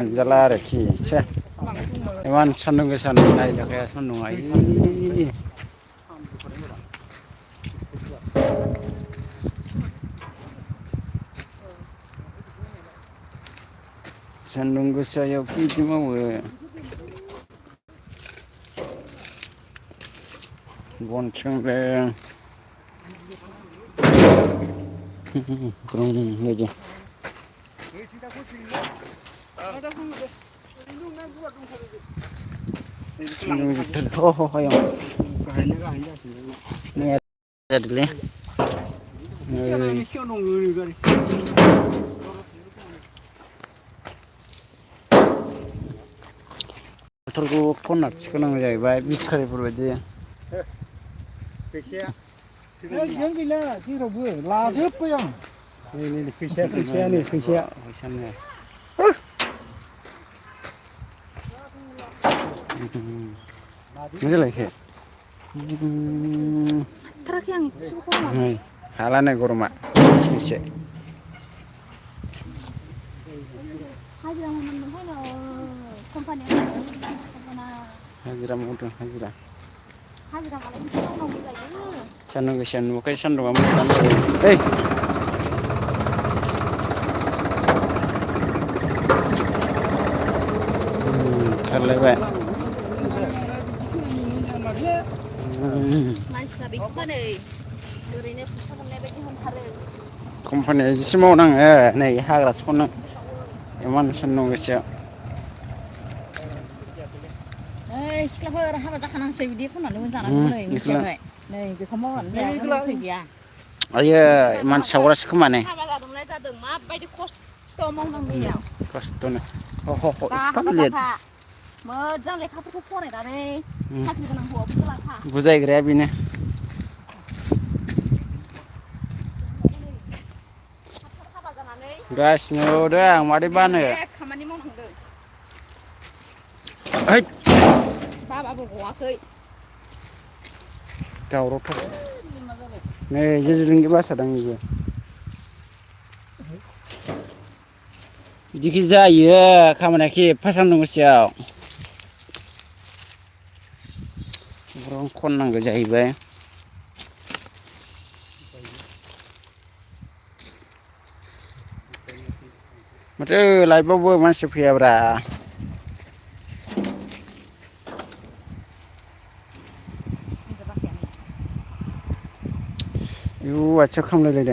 जाला आरोखि इमान सान्दुं गोसा नायजाखाया सान्दुंआ सान्दुं गोसायाव खेथि मावो बन सोंदों ग्रुं बायदि जादोंलै बोथोरखौ खनना थिखोनांगौ जाहैबाय भिखारिफोर बायदि फैसाया गैला जेरावबो लाजोब्बाय आं नै फैसाया मा जालायखो थाराखै आं एसेबो गरमा हाला नै गरमा एसे हाजिरा मावनांगौ कम्पानियाव हाजिरा मावदों हाजिरा मालाय मावनांगौ जायो सान्दुं गोसा नुवाखै सान्दुंआ मोजां खारलायबाय मानसिफ्रा बेखौबा नै ओरैनो फैसा मोननाय बायदि हमथारो कम्पानिया इदिसो मावनाङो नै हाग्रा सनो इमान सान्दुं गोसायाव नै सिख्लाफोर हाबा जाखानांसै बिदि खालामनानै जानांगौ नै मिथिबाय नै बेखौ मावनानै जायाबा उफाय गैया आयै इमान सावग्रासो खोमा नै हाबा जादोंलाय जादों माबायदि खस्थ' मावनांगौ खस्थ'नो मोजां लेखाफोरखौ फरायनानै साख्रि गोनां हौवाफोरखौ लाखा बुजायग्राया बेनो हाबा जानानै गासिनो नुदों आं मादै बानो खामानि मावनांदों हैद बाबाबो गवाखै दावरावथार नै जुजुलिंगि बासजादों बेबो बिदिखि जायो खामानिया एफा सान्दुं गोसायाव बेफोरावनो खननांगौ जाहैबाय माथो लाइफआवबो मानसि फैयाब्रा आयौ आथिङा खामलायलायदों